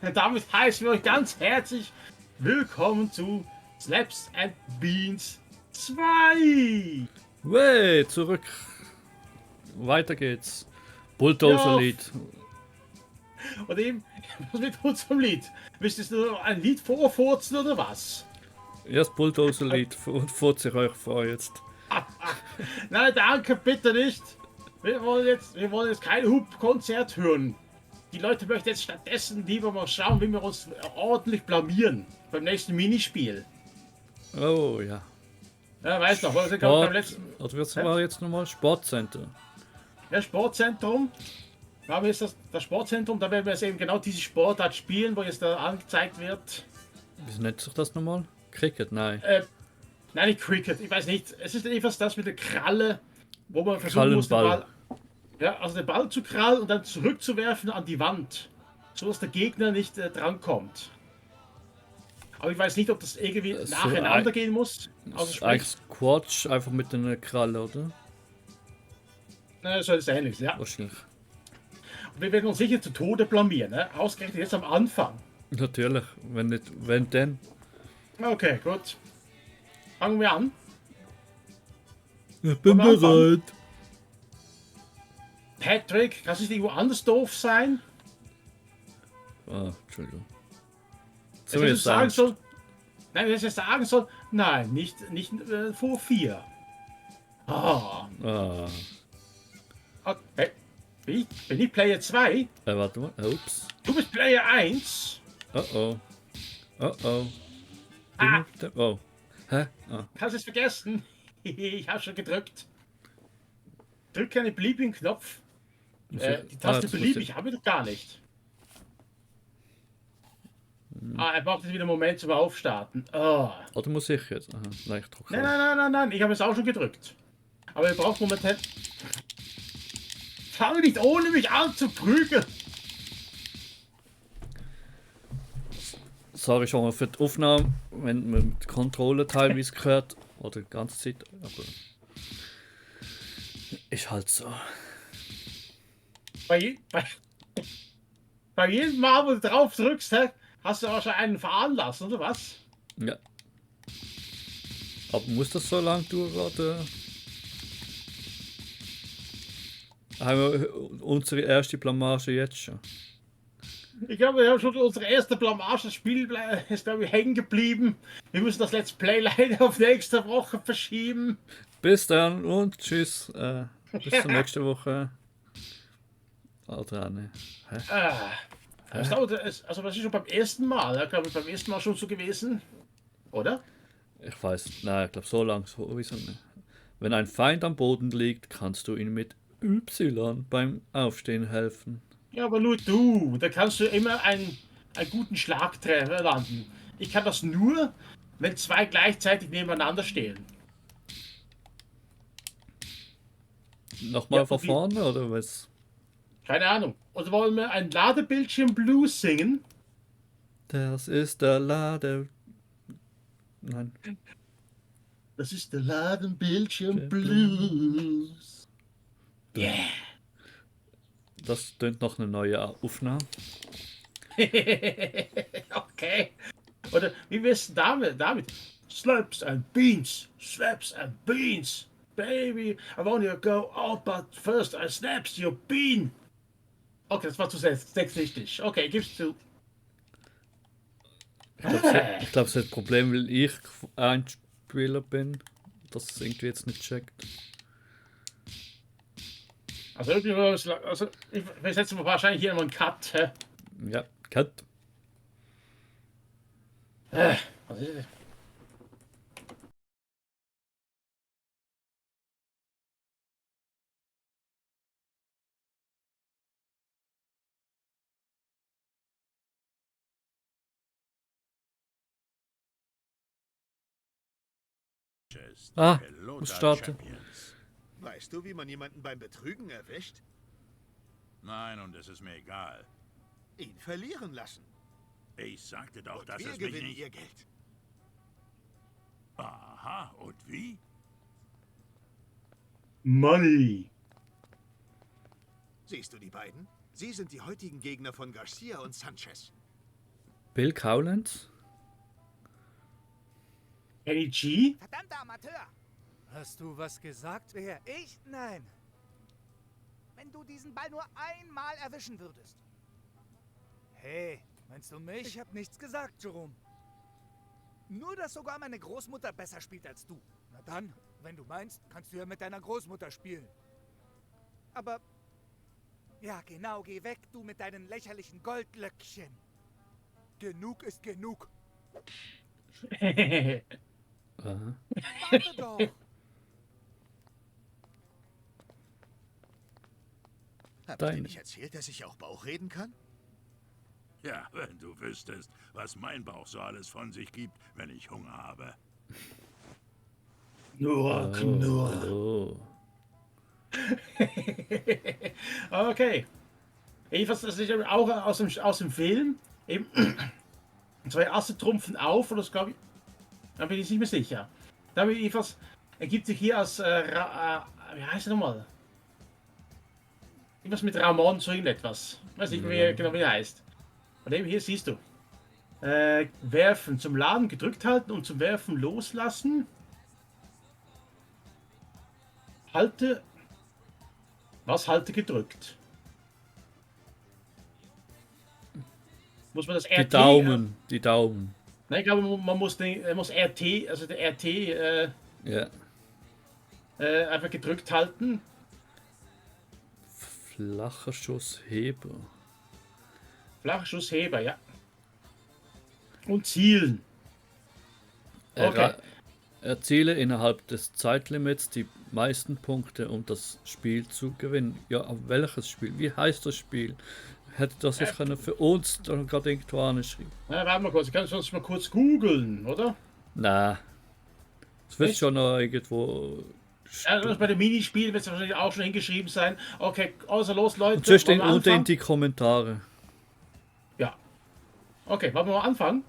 Damit heißen wir euch ganz herzlich willkommen zu Slaps and Beans 2. Way, zurück. Weiter geht's. Bulldozer Ja, Lied. und eben, was mit unserem Lied? Müsstest du ein Lied vorfurzen oder was? Erst Bulldozer Lied und furze euch vor jetzt. Nein, danke, bitte nicht. Wir wollen jetzt kein Hub-Konzert hören. Die Leute möchten jetzt stattdessen lieber mal schauen, wie wir uns ordentlich blamieren beim nächsten Minispiel. Oh ja. Ja, weißt du, was ich beim Sport. letzten Also was war jetzt nochmal? Sportcenter. Sportzentrum. Da haben wir jetzt das Sportzentrum, da werden wir jetzt eben genau diese Sportart spielen, wo jetzt da angezeigt wird. Wie nennt sich das nochmal? Cricket? Nein. Nein, nicht Cricket, ich weiß nicht. Es ist etwas das mit der Kralle, wo man versuchen muss, den Krallenball. Ball, ja, also den Ball zu krallen und dann zurückzuwerfen an die Wand, so dass der Gegner nicht drankommt. Aber ich weiß nicht, ob das irgendwie So nacheinander gehen muss. Das Also ist sprich, eigentlich Squash, einfach mit einer Kralle, oder? so ist ähnlich, ja. Wahrscheinlich. Und wir werden uns sicher zu Tode blamieren, ne? Ausgerechnet jetzt am Anfang. Natürlich. Wenn nicht, wenn denn. Okay, gut. Fangen wir an. Ich bin Wollen wir anfangen? bereit. Patrick, kannst du nicht irgendwo anders doof sein? Ah, Entschuldigung. Wenn So du jetzt sagen Angst. soll, nein, wenn ich sagen soll, nein, nicht vor 4. Ah, Ah. okay. Bin ich Player 2? Warte mal. Ups. Du bist Player 1. Oh oh. Oh oh. Ah, Oh. Hä? Ah. kannst es vergessen. Ich habe schon gedrückt. Drück einen beliebigen Knopf. Die Taste jetzt muss beliebig habe ich doch gar nicht. Er braucht jetzt wieder einen Moment zum Aufstarten. Oh. Oder muss ich jetzt? Aha, nein, ich drücke Nein, nein, nein, nein, nein. Ich habe es auch schon gedrückt. Aber er braucht momentan. Fang nicht ohne mich an zu prügeln. Sorry schon mal für die Aufnahme, wenn man die Kontrolle teilweise gehört. Oder die ganze Zeit. Aber ist halt so. Bei jedem Mal, wo du drauf drückst, hast du auch schon einen veranlasst, oder was? Ja. Aber muss das so lang dauern? Oder? Haben wir unsere erste Blamage jetzt schon? Ich glaube, wir haben schon unsere erste Blamage. Das Spiel ist, glaube ich, hängen geblieben. Wir müssen das Let's Play leider auf nächste Woche verschieben. Bis dann und tschüss. Bis zur nächsten Woche. Alter, ne. Hä? Also, das ist schon beim ersten Mal. Ich glaube, beim ersten Mal schon so gewesen. Oder? Ich weiß, nein, ich glaube so lang sowieso nicht. Wenn ein Feind am Boden liegt, kannst du ihm mit Y beim Aufstehen helfen. Ja, aber nur du. Da kannst du immer einen guten Schlagtreffer landen. Ich kann das nur, wenn zwei gleichzeitig nebeneinander stehen. Nochmal Ja, von und wie- vorne oder was? Keine Ahnung. Oder wollen wir ein Ladebildschirm Blues singen? Das ist der Lade. Nein. Das ist der Ladenbildschirm Der Blues. Yeah. Das tönt noch eine neue Aufnahme. Okay. Oder wie wär's denn damit? Slaps and beans, slaps and beans. Baby, I want you to go out, but first I snaps your bean. Okay, das war zu sexistisch. Okay, gib's zu. Ich glaube, es ist ein Problem, weil ich ein Spieler bin, dass es irgendwie jetzt nicht checkt. Also, wir setzen wahrscheinlich hier mal einen Cut. Hä? Ja, Cut. Was ist das? Ah, muss starten. Weißt du, wie man jemanden beim Betrügen erwischt? Nein, und es ist mir egal. Ihn verlieren lassen. Ich sagte doch, dass Wir es mich gewinnen nicht... ihr Geld. Aha, und wie? Money. Siehst du die beiden? Sie sind die heutigen Gegner von Garcia und Sanchez. Bill Cowlands? Kenny G? Verdammter Amateur! Hast du was gesagt? Wer? Ich? Nein. Wenn du diesen Ball nur einmal erwischen würdest. Hey, meinst du mich? Ich habe nichts gesagt, Jerome. Nur, dass sogar meine Großmutter besser spielt als du. Na dann, wenn du meinst, kannst du ja mit deiner Großmutter spielen. Aber... Ja, genau, geh weg, du mit deinen lächerlichen Goldlöckchen. Genug ist genug. Aha. Warte doch. Habt ihr Deine. nicht erzählt, dass ich auch Bauch reden kann? Ja, wenn du wüsstest, was mein Bauch so alles von sich gibt, wenn ich Hunger habe. Nur, Knurr. Hallo. Okay. Jedenfalls, das ist auch aus dem Film. Eben, zwei Asse trumpfen auf, oder das glaube ich. Da bin ich nicht mehr sicher. Da jedenfalls ergibt sich hier als. Wie heißt er nochmal? Irgendwas mit Ramon, so irgendetwas. Weiß nicht mehr genau, wie er heißt. Von dem hier siehst du. Werfen, zum Laden gedrückt halten und zum Werfen loslassen. Halte. Was halte gedrückt? Muss man das RT? Die Daumen, die Daumen. Nein, ich glaube, man muss, muss RT, also der RT Ja. einfach gedrückt halten. Flacher Schussheber. Flachschussheber, ja. Und zielen. Er Okay. Erziele innerhalb des Zeitlimits die meisten Punkte, um das Spiel zu gewinnen. Ja, aber welches Spiel? Wie heißt das Spiel? Hätte das jetzt können für uns dann gerade irgendwo anschreiben? Na, warte mal kurz, ich kann sonst mal kurz googeln, oder? Na, es wird Echt? schon noch irgendwo. Ja, das bei dem Minispiel wird es wahrscheinlich auch schon hingeschrieben sein. Okay, also los, Leute. Sonst wollen wir unten in anfangen? die Kommentare. Ja. Okay, wollen wir mal anfangen?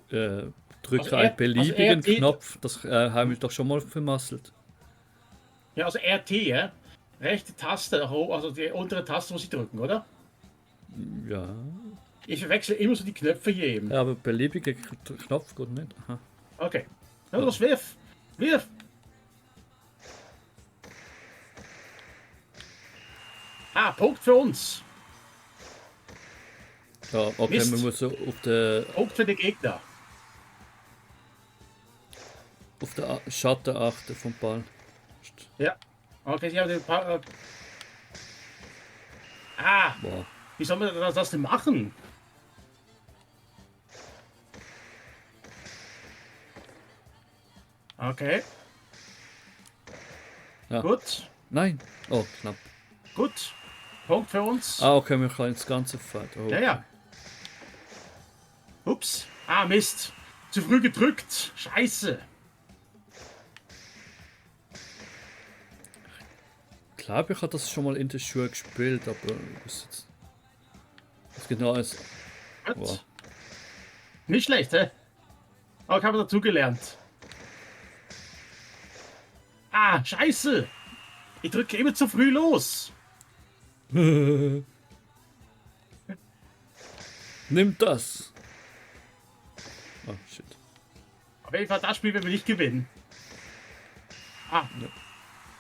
Drücke Also einen beliebigen RT Knopf. Das haben wir doch schon mal vermasselt. Ja, also RT, ja. Rechte Taste, also die untere Taste muss ich drücken, oder? Ja. Ich verwechsel immer so die Knöpfe hier eben. Ja, aber beliebiger Knopf geht nicht. Aha. Okay. Na los, wirf! Wirf! Ah, Punkt für uns. Ja, okay, Mist. man muss so auf der Punkt für die Gegner. Schatten achten vom Ball. Ja. Okay, sie haben den Ah, Boah. wie soll man das denn machen? Okay. Ja. Gut. Nein. Oh, knapp. Gut. Punkt für uns. Ah, okay, wir können das ganze Feld. Oh, Ja, ja. Ups. Ah, Mist. Zu früh gedrückt. Scheiße. Ich glaube, ich habe das schon mal in der Schule gespielt, aber was genau ist. Gut. Wow. Nicht schlecht, hä? Aber ich habe dazu gelernt. Ah, scheiße. Ich drücke immer zu früh los. Nimm das! Oh, shit. Auf jeden Fall, das Spiel werden wir nicht gewinnen. Ah.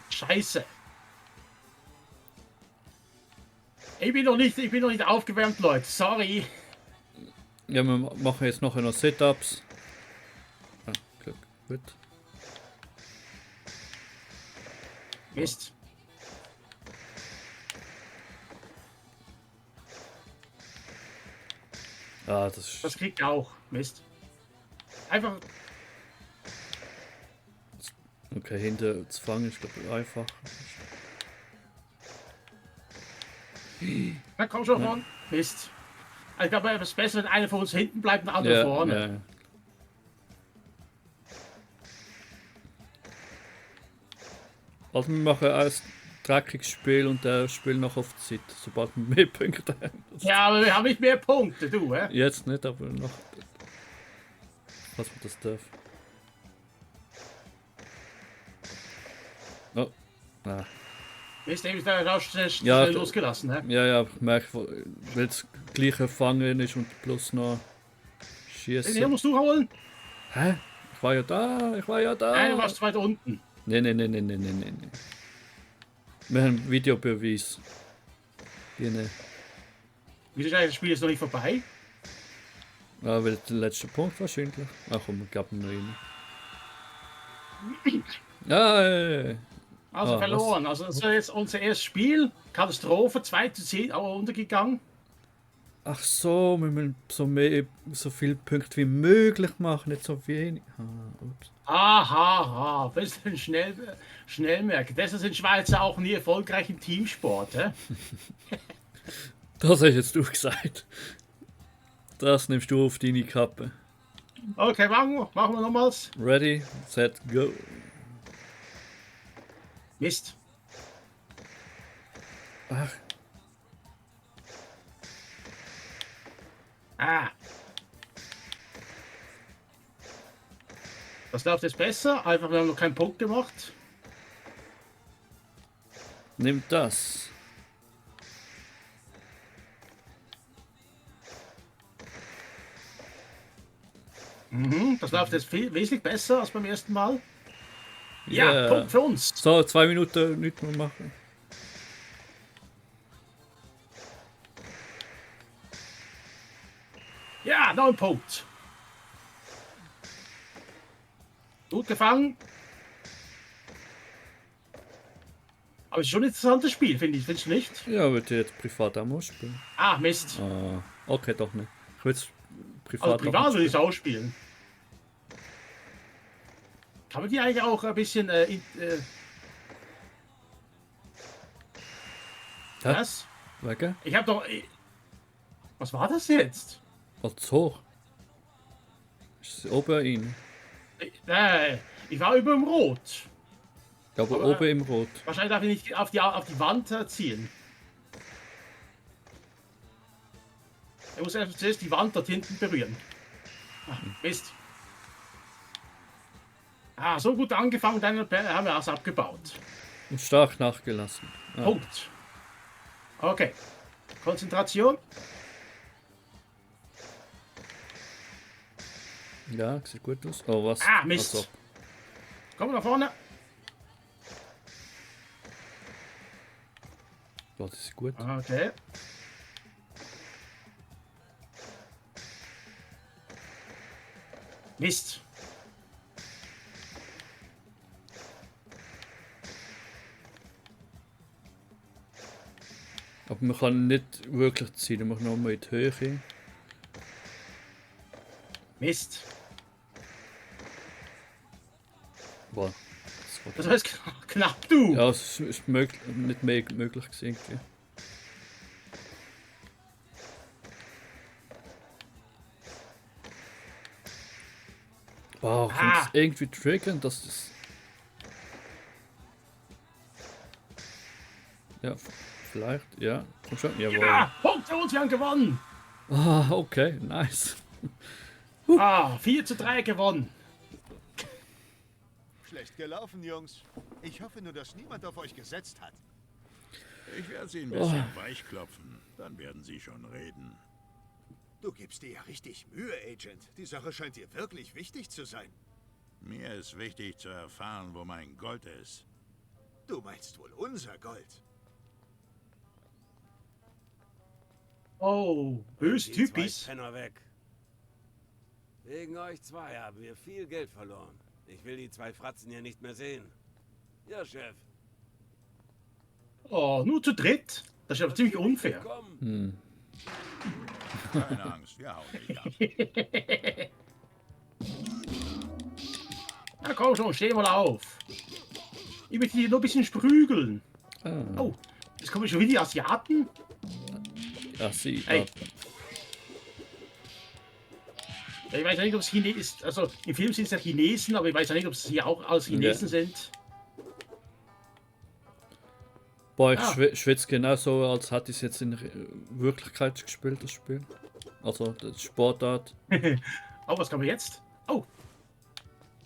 Scheiße. Ich bin noch nicht aufgewärmt, Leute. Sorry. Ja, wir machen jetzt noch Setups. Ah, Glück. Gut. Mist. Ah, das ist. Das kriegt er auch. Mist. Einfach. Okay, hinter zu fangen ist, glaube ich, einfach. Na komm schon, Mann. Mist. Ich glaube, es ist besser, wenn einer von uns hinten bleibt und der andere Ja, vorne. ja. Also, wir machen ein dreckiges Spiel und der Spiel noch auf die Zeit, sobald wir mehr Punkte haben. Ja, aber wir haben nicht mehr Punkte, du, hä? Jetzt nicht, aber noch. Was man das darf. Oh, ah. Mist, eben ist der raus schnell Ja, losgelassen, hä? Ja, ja, ich merke, weil das gleiche Fangen ist und plus noch. Den hier Schießen. musst du holen. Hä? Ich war ja da, ich war ja da. Nein, du warst weiter unten. Nee. Wir haben Videobeweis. Genau. Wieso ist eigentlich das Spiel jetzt noch nicht vorbei? Ja, weil der letzte Punkt wahrscheinlich. Ach komm, wir geben ihn rein. Ja, Also Ah, verloren. Also das ist jetzt unser erstes Spiel. Katastrophe, 2:10, aber untergegangen. Ach so, wir müssen so viele Punkte wie möglich machen, nicht so wenig. Ups. Aha, bisschen schnell merken. Deshalb sind Schweizer auch nie erfolgreich im Teamsport. Hä? Das hast jetzt du gesagt. Das nimmst du auf deine Kappe. Okay, machen wir nochmals. Ready, set, go. Mist. Ach, Ah. Das läuft jetzt besser. Einfach, wir haben noch keinen Punkt gemacht. nimm das. Das läuft jetzt wesentlich besser als beim ersten Mal. Ja, Yeah. Punkt für uns. So, 2 Minuten nichts mehr machen. Ja, noch ein Punkt. Gut gefangen. Aber es ist schon ein interessantes Spiel, finde ich. Findest du nicht? Ja, würde ich jetzt privat auch mal spielen. Ah, Mist. Okay, doch nicht. Ich will es privat Also auch privat mal will ich es auch spielen. Kann man die eigentlich auch ein bisschen... Hä? Was? Wegen? Ich habe doch... Was war das jetzt? Was zu hoch? Ist es oben rein? Ich war über dem Rot. Ja, aber Aber- oben im Rot. Wahrscheinlich darf ich nicht auf die Wand ziehen. Er muss erst zuerst die Wand dort hinten berühren. Ah, Mist. Ah, so gut angefangen, dann haben wir es abgebaut. Und stark nachgelassen. Ah. Punkt. Okay. Konzentration. Ja, sieht gut aus. Oh, was? Ah, Mist. Ach so. Komm nach vorne. Oh, das ist gut. Okay. Mist. Aber man kann nicht wirklich ziehen, man muss noch mal in die Höhe. Mist. Wow. Das heißt knapp, du. Ja, es ist nicht mehr möglich gewesen. Irgendwie. Wow, kann Ah. es irgendwie triggern, dass das... Ja, vielleicht, ja. Komm schon, jawohl. Ja, Punkt für uns, wir haben gewonnen. Ah, okay, nice. 4:3 gewonnen. Schlecht gelaufen, Jungs. Ich hoffe nur, dass niemand auf euch gesetzt hat. Ich werde sie ein bisschen weichklopfen. Dann werden sie schon reden. Du gibst dir ja richtig Mühe, Agent. Die Sache scheint dir wirklich wichtig zu sein. Mir ist wichtig zu erfahren, wo mein Gold ist. Du meinst wohl unser Gold. Oh, bös Die typisch. zwei Penner weg. Wegen euch zwei haben wir viel Geld verloren. Ich will die zwei Fratzen hier nicht mehr sehen. Ja, Chef. Oh, nur zu dritt. Das ist aber ziemlich unfair. Komm. Keine Angst, wir hauen nicht ab. Na komm schon, steh mal auf. Ich möchte hier nur ein bisschen sprügeln. Ah, Oh, jetzt kommen schon wieder die Asiaten. ja, sie. Ey. Ich weiß ja nicht, ob es Chinesen ist. Also im Film sind es ja Chinesen, aber ich weiß ja nicht, ob es hier auch alles Chinesen sind. Boah, ich Ah. schwitze genauso, als hätte ich es jetzt in der Wirklichkeit gespielt, das Spiel. Also, das Sportart. Oh, was kann man jetzt? Oh.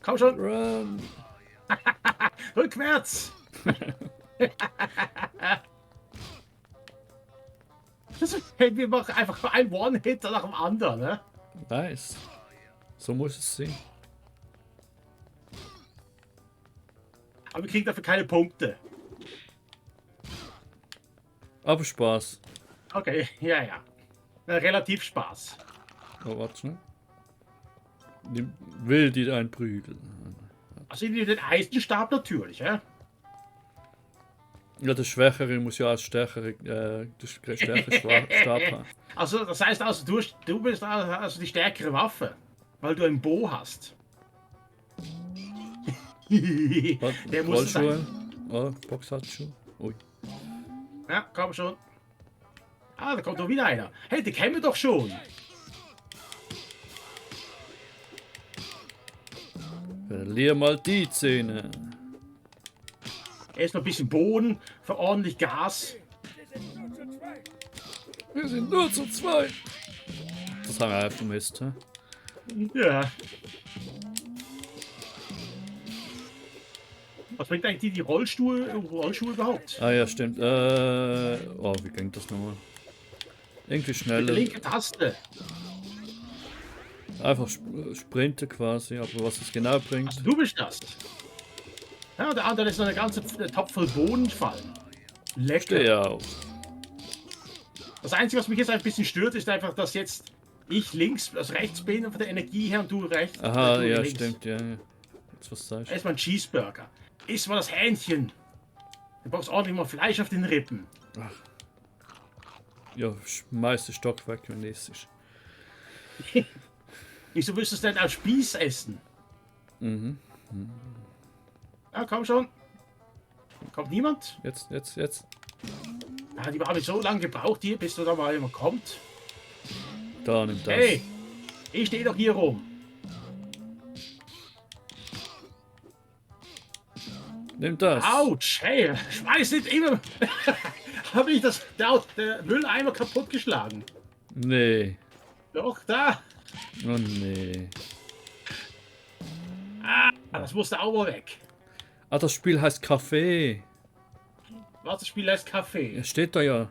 Komm schon, Run! rückwärts. Hey, wir machen einfach ein One-Hitter nach dem anderen, ne? Nice. So muss es sein. Aber wir kriegen dafür keine Punkte. Aber Spaß. Okay, ja, ja. Relativ Spaß. Oh, warte schnell. Die will die einprügeln. Also in den Eisenstab natürlich, ja? Ja, der Schwächere muss ja als stärkere, Stab haben. Also das heißt also, du bist also die stärkere Waffe, weil du ein Bow hast. Der muss sein. Rollschuhe. Oh, Boxhandschuhe. Ui. Ja, komm schon. Ah, da kommt doch wieder einer. Hey, den kennen wir doch schon. Verlier mal die Zähne. Erst noch ein bisschen Boden, für ordentlich Gas. Wir sind nur zu zweit. Das haben wir einfach vermisst, hä? Ja. Was bringt eigentlich die Rollschuhe überhaupt? Ah ja, stimmt. Oh, wie ging das nochmal? Irgendwie Die schneller. linke Taste. Einfach sprinten quasi, aber was es genau bringt. Also du bist das. Ja, der andere ist noch eine ganze Topf voll Bohnen fallen. Lecker. Steh auf. Das Einzige, was mich jetzt ein bisschen stört, ist einfach, dass jetzt ich links, also rechts bin von der Energie her und du rechts. Aha, du ja, links. stimmt, ja. Jetzt was sagst du? Erstmal ein Cheeseburger. Iss mal das Hähnchen. Du brauchst ordentlich mal Fleisch auf den Rippen. Ja, schmeiß den Stock weg, wenn es ist. Wieso willst du es denn als Spieß essen? Mhm. Ja, komm schon. Kommt niemand? Jetzt. Ja, die haben so lange gebraucht hier, bis du da mal jemand kommt. Da, nimm das. Hey, ich stehe doch hier rum. Nimm das. Autsch, hey, schmeiß nicht immer. Habe ich der Mülleimer kaputtgeschlagen? Nee. Doch, da. Oh nee. Ah, das musste auch mal weg. Ah, das Spiel heißt Kaffee. Was, das Spiel heißt Kaffee. Es steht da ja.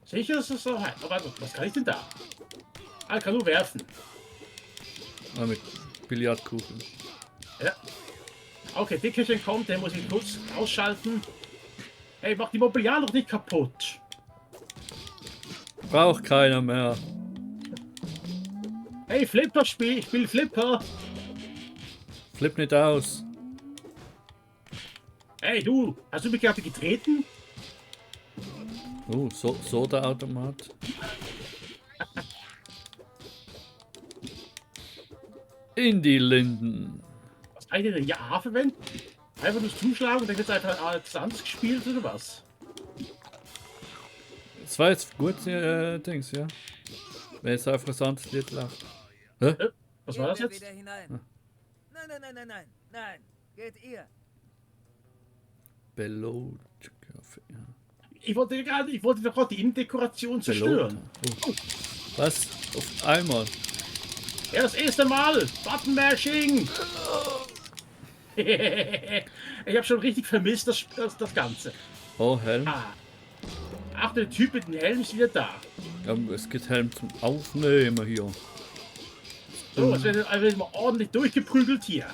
Sicher ist es so heiß. Aber warte, was kann ich denn da? Ah, ich kann nur werfen. Ah, mit Billardkugeln. Ja. Okay, Dickerchen kommt, den muss ich kurz ausschalten. Hey, mach die Mobiliar noch nicht kaputt. Braucht keiner mehr. Hey, Flipper spiel, ich spiel Flipper. Flipp nicht aus. Hey, du, hast du mich gerade getreten? Oh, Soda-Automat. In die Linden. Was kann ich denn ja verwenden? Einfach nur zuschlagen und dann wird es einfach als Tanz gespielt oder was? Das war jetzt gut, Dings, ja. Wenn jetzt einfach ein anderes Lied läuft. Hä? Was war das Gehen wir jetzt? wieder hinein. Nein. Geht ihr. Bellot Kaffee. Ja. Ich wollte doch gerade die Innendekoration zerstören. Oh. Was? Auf einmal. Ja, das erste Mal. Button Mashing. Ich habe schon richtig vermisst das Ganze. Oh, Helm. Ah. Ach, der Typ mit dem Helm ist wieder da. Ja, es gibt Helm zum Aufnehmen hier. So, es wird mal ordentlich durchgeprügelt hier.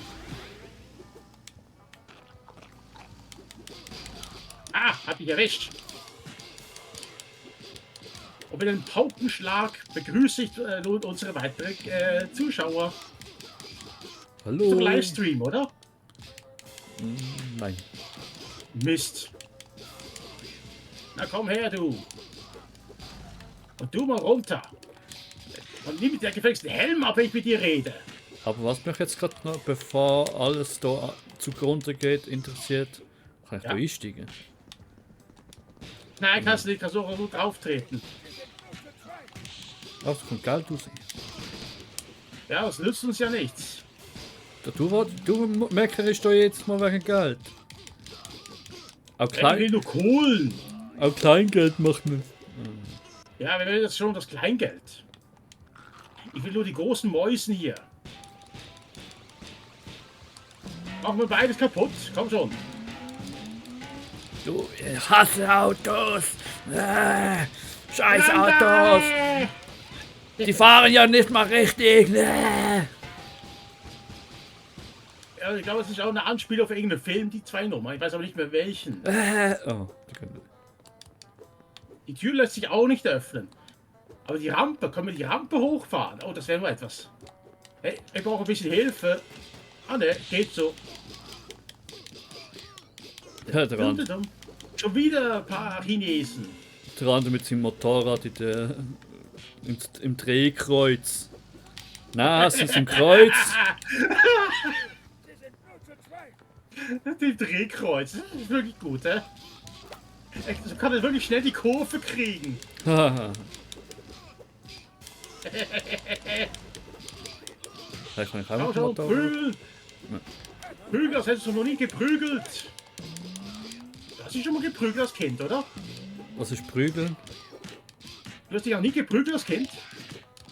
Ah, hab ich erwischt. Und mit einem Paukenschlag begrüße ich nun unsere weiteren Zuschauer Hallo. zum Livestream, oder? Nein. Mist. Na komm her, du. Und du mal runter. Und nimm mit der gefälligst den Helm ab, wenn ich mit dir rede. Aber was mich jetzt gerade noch, bevor alles da zugrunde geht, interessiert, kann ich da einsteigen? Nein, kannst du nicht, kannst du auch nur auftreten. Ach, es kommt Geld raus. Ja, das nützt uns ja nichts. Du meckerst da jetzt mal wegen Geld. Auch, Ich will nur Kohlen. auch Kleingeld macht nicht. Ja, wir will jetzt schon das Kleingeld. Ich will nur die großen Mäusen hier. Machen wir beides kaputt. Komm schon. Du, ich hasse Autos. Scheiß Randall! Autos. Die fahren ja nicht mal richtig. Nee. Ja, ich glaube, es ist auch eine Anspielung auf irgendeinen Film, die zwei Nummer. Ich weiß aber nicht mehr welchen. Oh, die können. Die Tür lässt sich auch nicht öffnen. Aber die Rampe, können wir die Rampe hochfahren? Oh, das wäre nur etwas. Hey, ich brauche ein bisschen Hilfe. Ah ne, geht so. Ja, der andere, Dum-dum-dum. Schon wieder ein paar Chinesen. der andere mit seinem Motorrad im Drehkreuz. Na, es ist im Kreuz. Die Drehkreuz, das ist wirklich gut, hä? So kann er wirklich schnell die Kurve kriegen. Haha. Vielleicht kann ich auch Schau, mit dem schau, Motorrad. prügeln. Prügeln, das hättest du noch nie geprügelt. Du hast dich schon mal geprügelt als Kind, oder? Was ist Prügeln? Du hast dich auch nie geprügelt als Kind?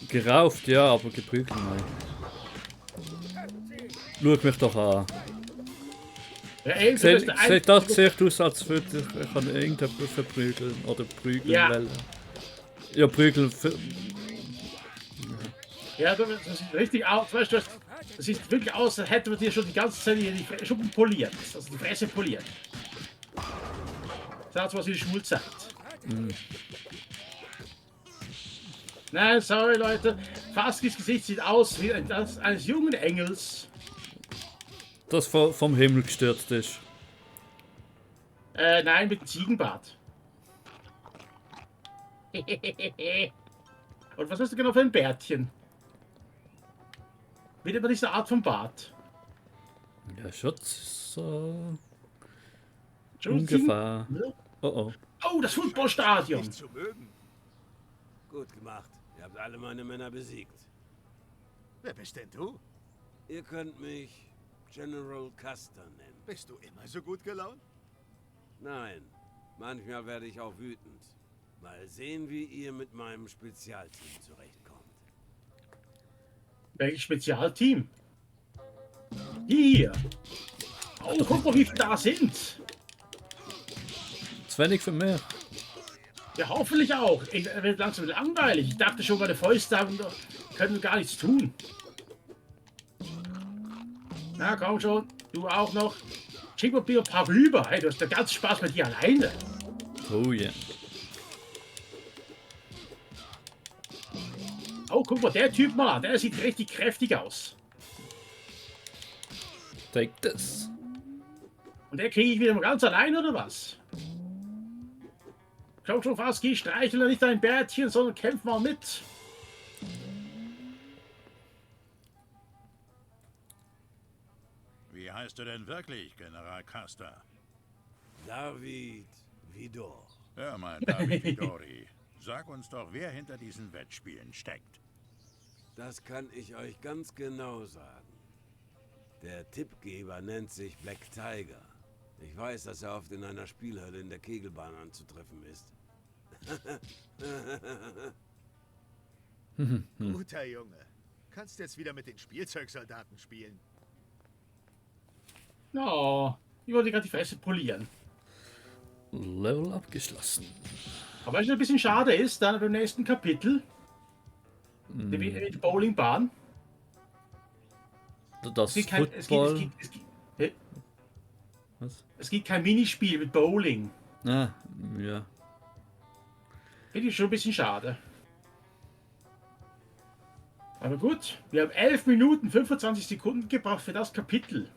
Gerauft, ja, aber geprügelt, nein. Schau mich doch an. Ja, ey, du bist der Das sieht aus, als würde ich an irgendjemanden verprügeln oder prügeln Ja. wollen. Ja, prügeln. Ja, das sieht richtig aus. Weißt du, das sieht wirklich aus, als hätte man dir schon die ganze Zeit hier die Schuppen poliert. Also die Fresse poliert. Das ist was wie die Schulzeit. Nein, sorry Leute. Faskis Gesicht sieht aus wie das eines jungen Engels. Das vom Himmel gestürzt ist. Nein, mit dem Ziegenbart. Und was hast du genau für ein Bärtchen? Wieder bei dieser Art von Bart. Ja, Schatz, so Schon ungefähr. Ziegen- Oh oh. Oh, das Footballstadion. Nicht zu mögen. Gut gemacht. Ihr habt alle meine Männer besiegt. Wer bist denn du? Ihr könnt mich General Custer nennen. Bist du immer so gut gelaunt? Nein, manchmal werde ich auch wütend. Mal sehen, wie ihr mit meinem Spezialteam zurechtkommt. Welches Spezialteam? Hier. Oh, guck mal, wie viele da sind. Zu wenig für mich. Ja, hoffentlich auch. Ich werde langsam langweilig. Ich dachte schon, meine Fäuste haben, können gar nichts tun. Na, komm schon. Du auch noch. Schick mal bitte ein paar rüber. Hey, du hast den ganzen Spaß mit dir alleine. Oh ja. Yeah. Oh, guck mal, der Typ mal. Der sieht richtig kräftig aus. Take this. Und der kriege ich wieder mal ganz allein, oder was? Komm schon, Faski, streichle nicht dein Bärtchen, sondern kämpf mal mit. Wie heißt du denn wirklich, General Custer? David Vidor. Hör mal, David Vidori. Sag uns doch, wer hinter diesen Wettspielen steckt. Das kann ich euch ganz genau sagen. Der Tippgeber nennt sich Black Tiger. Ich weiß, dass er oft in einer Spielhölle in der Kegelbahn anzutreffen ist. Guter Junge. Kannst jetzt wieder mit den Spielzeugsoldaten spielen. Oh, ich wollte gerade die Fresse polieren. Level abgeschlossen. Aber was ein bisschen schade ist, dann beim nächsten Kapitel, die Bowlingbahn. Das Football. Was? Es gibt kein Minispiel mit Bowling. Ah, ja. Finde ich schon ein bisschen schade. Aber gut, wir haben 11 Minuten 25 Sekunden gebraucht für das Kapitel.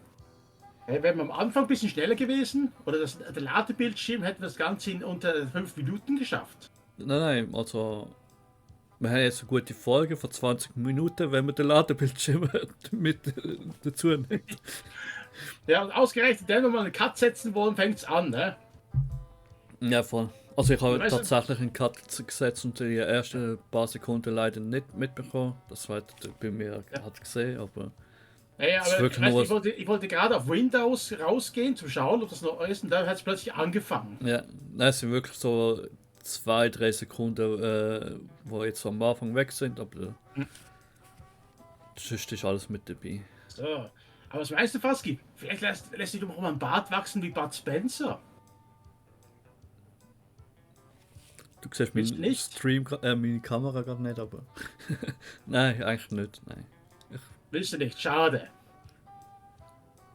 Wären wir am Anfang ein bisschen schneller gewesen, oder der Ladebildschirm, hätten wir das Ganze in unter 5 Minuten geschafft. Nein, also wir haben jetzt eine gute Folge von 20 Minuten, wenn wir den Ladebildschirm mit dazu nehmen. Ja, und ausgerechnet, wenn wir mal einen Cut setzen wollen, fängt es an, ne? Ja, voll. Also ich habe Weißt du- tatsächlich einen Cut gesetzt und die ersten paar Sekunden leider nicht mitbekommen. Das zweite bei mir hat gesehen, aber Ja, Das ist aber wirklich weißt, nur ich wollte gerade auf Windows rausgehen, zum Schauen, ob das noch ist, und dann hat es plötzlich angefangen. ja, nein, es sind wirklich so 2-3 Sekunden, wo jetzt am Anfang weg sind, aber sonst ist alles mit dabei. So. Aber was meinst du, Faski? Vielleicht lässt sich doch mal ein Bart wachsen wie Bud Spencer. Du siehst Willst meinen du nicht? Stream, meine Kamera gerade nicht, aber. Nein, eigentlich nicht. Nein. Willst du nicht? Schade.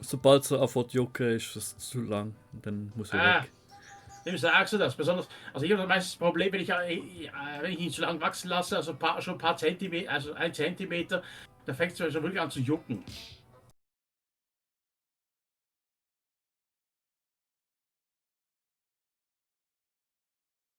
Sobald es anfängt zu jucken, ist es zu lang. Dann muss ich weg. Wem sagst du das? Besonders, also ich habe meistens das Problem, wenn ich ihn zu lang wachsen lasse, also schon ein paar Zentimeter, also 1 Zentimeter, da fängt es schon wirklich an zu jucken.